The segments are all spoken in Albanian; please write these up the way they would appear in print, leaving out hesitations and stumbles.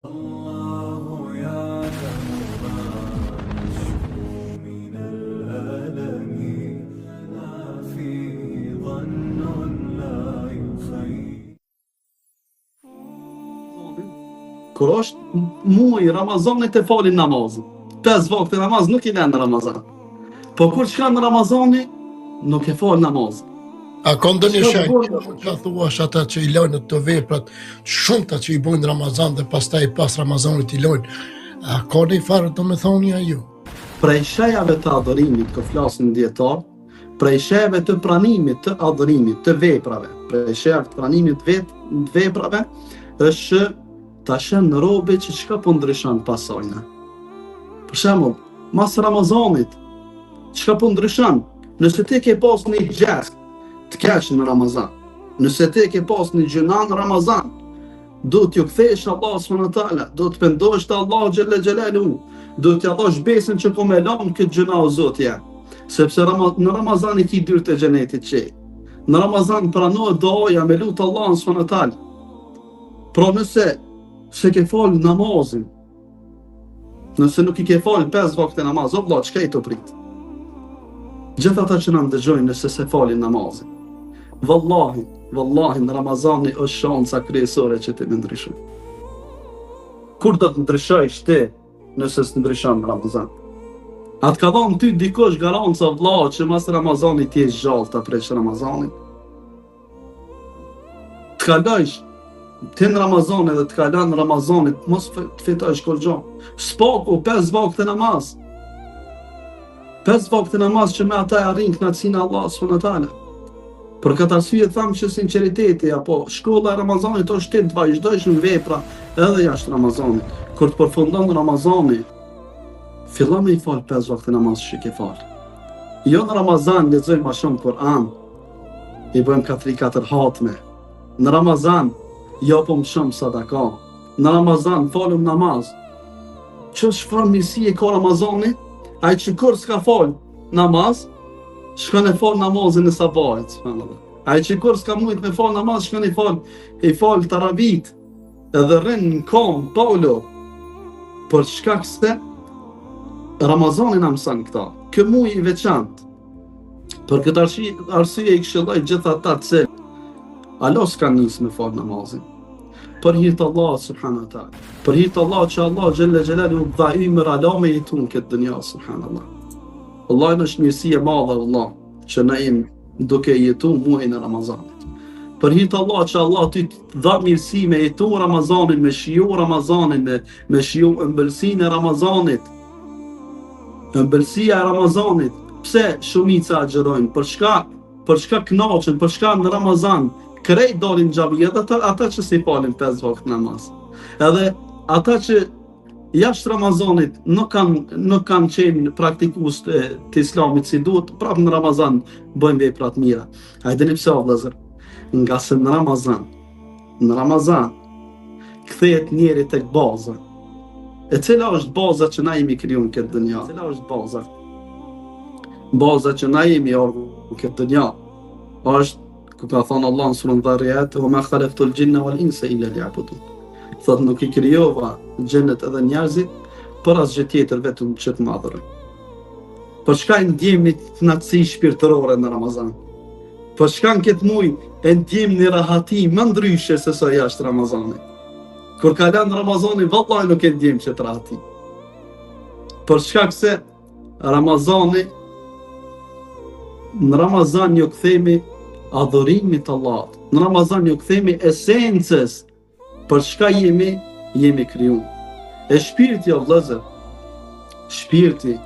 Allahu ya'lamu ma nashku min al-alami ma fihi dhannun la yukhayy. Kur është muaji i Ramazanit e falin namazin. Pesë vakte namaz nuk i lënë në Ramazan. Po kur shkon Ramazani, nuk e fal namazin. A ka ndonjë shenjë që mund të thuash ata që i lojnë të veprat shumta që i bojnë Ramazan dhe pastaj pas Ramazanit i lojnë, a ka një farë domethënie ajo? Prej shejave të adhurimit, kur flasin dijetarët, prej shejave të pranimit të adhurimit, të veprave, prej shejave të pranimit të veprave, është që ta sheh robi që çka po ndryshon pasojna. Për shembull, mas Ramazanit, çka po ndryshon? Nëse ti ke pas një gjest të keq në Ramazan, nëse ti ke pas një gjynah në Ramazan, duhet t'ju kthehesh Allahut subhanahu wa taala, duhet të pendohesh te Allahu xhelle xhelaluhu, duhet t'ia dhash besën që kom me lanë këtë gjynah o Zot jem. Sepse në Ramazan i ki dyert e xhenetit çel. Në Ramazan pranohet duaja me lut Allahun subhanahu wa taala. Pra nëse s'e ke fal namazin, nëse nuk i ke fal pesë vakte namaz, o vëlla, çka je tu prit? Gjithë ata që na ndëgjojnë nëse s'e falin namazin. Vallahi, vallahi në Ramazani është shansa kryesore që ti me ndryshu. Kur do të ndryshojsh ti nëse s'ndryshon në Ramazan? A të ka dhonë ty dikush garanca vëlla që mas Ramazanit ti je gjallë ta presh Ramazanin? Të kalojsh ti në Ramazan edhe të kalon Ramazani, mos të fitojsh kurgjo. S'paku pesë vakte namaz. Pesë vakte namaz që me ata e arrin kënaqësinë e Allahut subhanahu wa taala. Për këtë arsye thamë që sinqeriteti apo shkolla e Ramazanit është ti të vazhdojsh në vepra edhe jashtë Ramazanit. Kur të përfundon Ramazani, fillon me i fal pesë vakte namaz që ke fal. Jo në Ramazan lexojmë ma shumë Kur'an, I bëjmë ka 3-4 hatme. Në Ramazan, japim shumë sadaka. Në Ramazan, falim namaz. Që çfarë mirësie ka Ramazani? Ai që kurrë s'ka fal namaz, shkon e fal namazin e sabahit, subhanallah. Ai që kurrë s'ka mujt me fal namaz, shkon i fal, i fal taravit, edhe rrin në kom, pa u lodh. Për shkak se Ramazani na mëson këta. Ky muj i veçantë, Për këtë arsye, arsye i këshilloj gjithë ata që hala s'kanë nisë me falë namazin. Për hir të Allahut subhanahu wa taala. Për hir të Allahut që Allah xhelle xhelaluhu dha ymër hala me jetu në këtë dynja subhanallah. Wallahi është mirësi e madhe vëlla që na jemi duke jetu muajin e Ramazanit. Për hir të Allahut që Allah ty dha mirësi me jetu Ramazanin, me shiju Ramazanin, me, me shiju ëmbëlsinë e Ramazanit, Ëmbëlsia e Ramazanit, pse shumica agjërojnë, për çka, për çka kënaqen, për çka në Ramazan krejt dalin në xhami, edhe ata, ata që s'i falin pesë vakt namaz. Edhe ata që jashtë Ramazanit nuk kanë nuk kanë qenë praktikues të, të Islamit si duhet, prapë në Ramazan bëjnë vepra të mira. A e dini pse o vëllazër? Ngase në Ramazan Në Ramazan, kthehet njeri tek baza. E cila është baza që na jemi kriju në këtë dynja? Cila është baza? Baza që na jemi ardhur në këtë dynja është ku ka thonë Allah në surën Dhariyat, "Wa ma khalaqtul jinna wal insa illa liya'budun." Thotë nuk i krijova xhinët edhe njerëzit për asgjë tjetër vetëm që të më adhurojnë. Për çka e ndjejmë një kënaqësi shpirtërore në Ramazan? Për çka në këtë muj e ndjejmë një rahati më ndryshe se sa jashtë Ramazanit? Kur kalon Ramazani, vallahi nuk e ndjejmë qëtë rahati. Për shkak se Ramazani, në Ramazan ju kthehemi adhurimit të Allahut. Në Ramazan ju kthehemi esencës Për çka jemi, jemi kriju. E shpirti o vëllezër, shpirti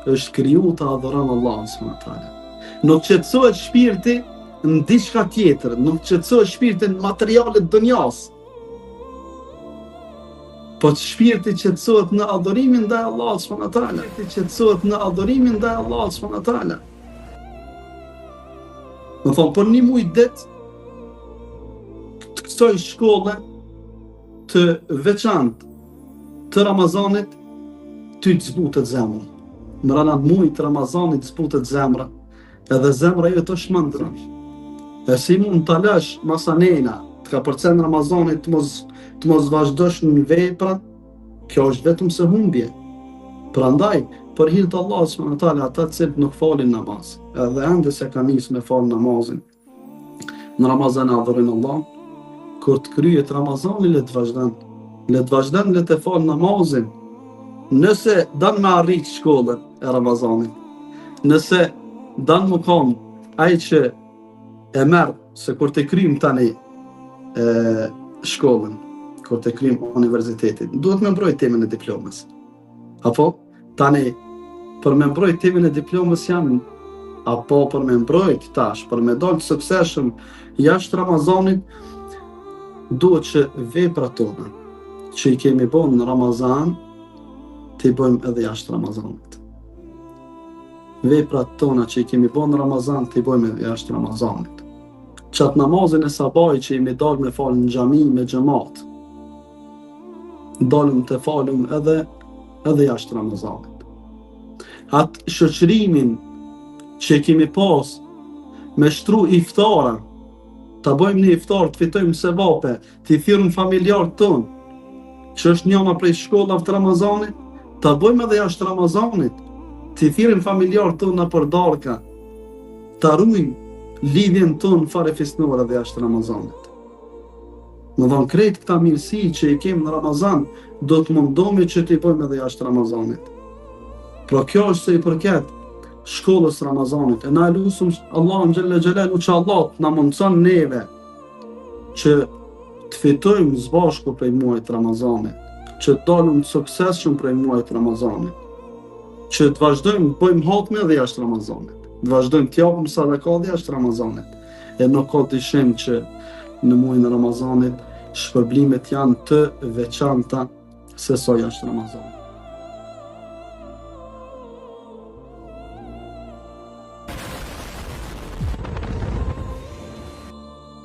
është kriju të adhuron Allahun subhanahu wa taala. Nuk qetësohet shpirti në diçka tjetër, nuk qetësohet shpirti në materialet e dynjas. Po shpirti qetësohet në adhurimin ndaj Allahut subhanahu wa taala. Shpirti qetësohet në adhurimin ndaj Allahut subhanahu wa taala. Me thonë, për një muj ditë, të kësaj shkolle të veçantë të Ramazanit, ty të zbutet zemra. Mrena mujit të Ramazanit të zbutet zemra, edhe zemra jote është më ndryshe. E si mund të lësh masanena, të kapërcen Ramazanit të mos. të mos vazhdosh në vepra, kjo është vetëm se humbje. Prandaj, për hir të Allahut subhanahu wa taala, ata të cilët nuk falin namaz, edhe ende s'e kanë nisë me fal namazin, Në Ramazan e adhurojnë Allahun, kur të kryet Ramazani le të vazhdon, le të vazhdon le të falë namazin. Nëse don me arrit shkollën e Ramazanit, nëse don me kon ai që e merr se kur të kryjmë tani e, shkollën, kur të kryjmë universitetin, duhet me mbrojt temën e diplomës. Apo? Tani, për me mbrojt temën e diplomës janë, apo për me mbrojt tash, për me dalë të suksesshëm jashtë Ramazanit, duhet që veprat tona, që i kemi bo në Ramazan, t'i bëjmë edhe jashtë Ramazanit. Veprat tona që i kemi bo në Ramazan, t'i bëjmë edhe jashtë Ramazanit. Qatë namazin e sabahit që jemi dalë me falë në xhami me xhemat, dalim të falim edhe edhe jashtë Ramazanit. Atë shoqërimin që e kemi pas me shtru iftara, ta bëjmë një iftar, të fitojmë sevape, t'i thirrim familjarët tonë, që është njëna prej shkollave të Ramazanit, ta bëjmë edhe jashtë Ramazanit, t'i thirrim familjarët tonë nëpër darka, ta rujmë lidhjen tonë farefisnore edhe jashtë Ramazanit. Me thonë krejt këta mirësi që i kemë në Ramazan, do të mundohemi që t'i bëjmë edhe jashtë Ramazanit. Pra kjo është sa i përket shkollës Ramazanit. E na e lusim Allahun xhelle xhelaluhu që Allah të na mundëson neve që të fitojmë së bashku prej muajit Ramazanit, që të dalim të suksesshëm prej muajit Ramazanit, që të vazhdojmë të bëjmë hatme edhe jashtë Ramazanit, të vazhdojmë të japim sadaka edhe jashtë Ramazanit. E nuk ka dyshim që në muajin e Ramazanit shpërblimet janë të veçanta se sa jashtë Ramazanit.